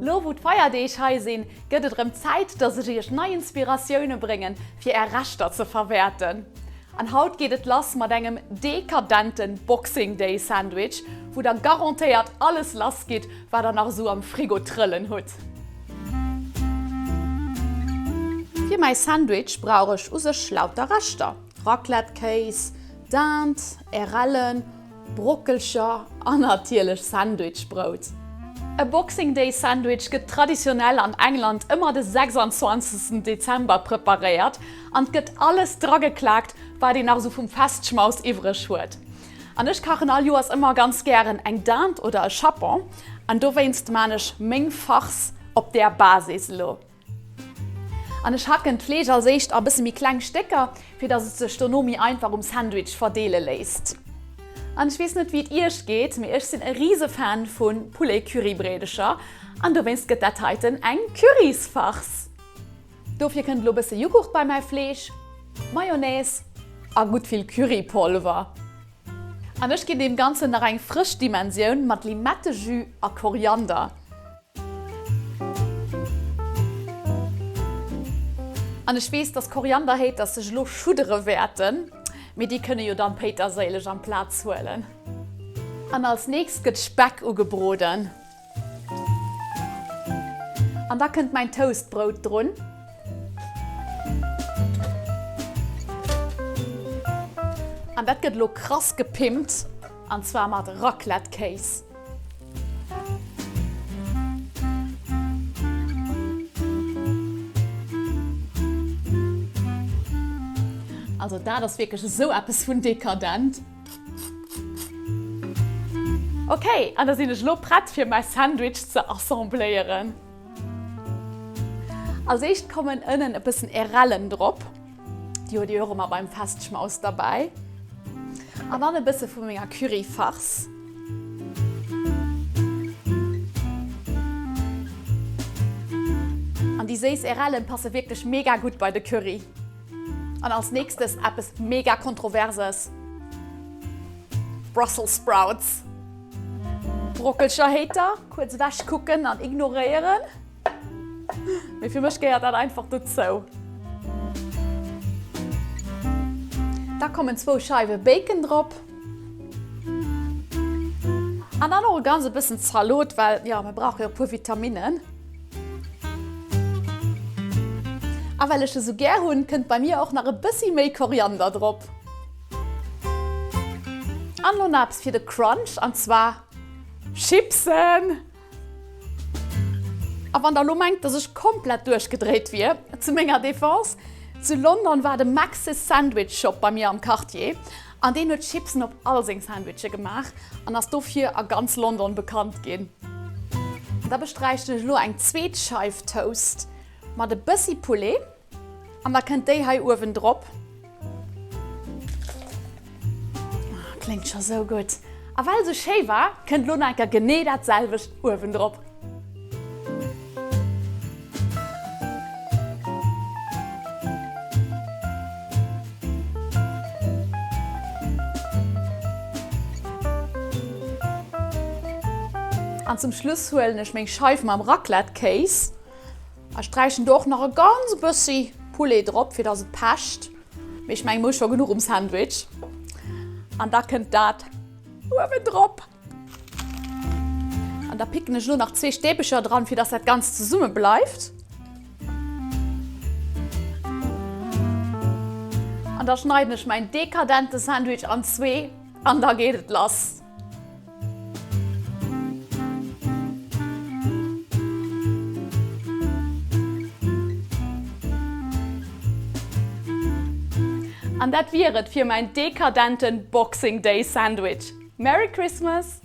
Lo wou d'Feierdeeg hei sinn, gëtt et erëm Zäit, dass ech iech nei Inspiratioune bréngen, fir är Reschter ze verwäerten. An haut geet et lass mat engem dekadenten Boxing Day Sandwich, wou der garantéiert alles lass gitt, wat der nach esou am Frigo trëllen hutt. Fir mäi Sandwich brauch ech u sech lauter Reschter, Raclette-Kéis, Dinde, Airellen, Brockelcher an natierlech Sandwichbrout. E Boxing Day Sandwich gëtt traditionell an England ëmmer de 26. Dezember preparéiert an 't gëtt alles drageklaakt wat een nach esou vum Festschmaus iwwreg huet. An ech kachen all Joers ëmmer ganz gären eng Dinde oder e Chapon an dowéinst maan ech meng Farce op där Basis elo. An ech hacken d'Fleesch als éischt a bësse méi kleng Stécker, fir dass et sech dono méi einfach um Sandwich verdeele léisst. An ech weess net wéi et iech geet, mee ech sinn e riese Fan vu Poulet Curry Breedecher an dowéinst gëtt dat heiten eng Currysfarce. Dofir kënnt elo bësse Jughurt bei mäi Fleesch, Mayonnaise a gutt vill Currypolver. An ech ginn deem Ganzen nach eng frësch Dimensioun mat Limettejus a Koriander. An ech weess, dass Koriander-Haters sech elo schuddere wäerten, mee déi kënne jo dann Péiterséileg amplaz huelen. An als nächst gëtt Speck ugebroden. An da kënnt mäin Toastbrout drun. An dat gëtt elo krass gepimpt, an zwar mat Raclette-Kéis. Also dat ass wierklech esou eppes vun dekadent. Ok, an da sinn ech elo prett fir mäi Sandwich ze assembléieren. Als éischt kommen ënnen e bëssen Airellen drop, déi huet Dir och ëmmer beim Festschmaus derbäi. An dann e bësse vu menger Curryfarce. An déi séiss Airellen passe wierklech mega gutt bei de Curry. An als nächstes eppes mega kontroverses, Brussels Sprouts. Brockelcher-Hater kuerz ewech kucken an ignoréieren. Mee fir mech gehéiert dat einfach dozou. Da kommen zwou Scheiwe Bacon drop. An dann och e ganz e bëssen Zalot, well jo, mir brauche jo e puer Vitaminnen. A well ech se sou gär hunn, kënnt bei mir och nach e bëssi méi Koriander drop. An lo nach eppes fir de Crunch, an zwar Chipsen! A wann der elo mengt, dass ech komplett duerchgedréit wier, zu menger Defense, Zu London war de Max's Sandwich Shop bei mir am Quartier an deen huet Chipsen op all seng Sandwiche gemaach an ass dofir a ganz London bekannt ginn. Da besträichen ech elo eng zweet Scheif Toast mat e bëssi Poulet. An da kënnt déi hei uewen drop. Ah, kléngt scho sou gutt. A well se schéi war, kënnt lo nach eng Kéier genee dat selwecht uewen drop. An zum Schluss huelen ech meng Scheif mam Raclette-Kéis. A sträichen do och nach e ganz bëssi Poulet drop, fir dass et pecht. Mee ech mengen, mer hu scho genuch um Sandwich. An da kënnt dat uewen drop. An da picken ech elo nach zwee Stäbecher dran, fir dass dat Ganzt zesumme bleift. An da schneiden ech mäin dekadente Sandwich an zwee an da geet et lass. An dat wier et fir mäin dekadenten Boxing Day Sandwich. Merry Christmas!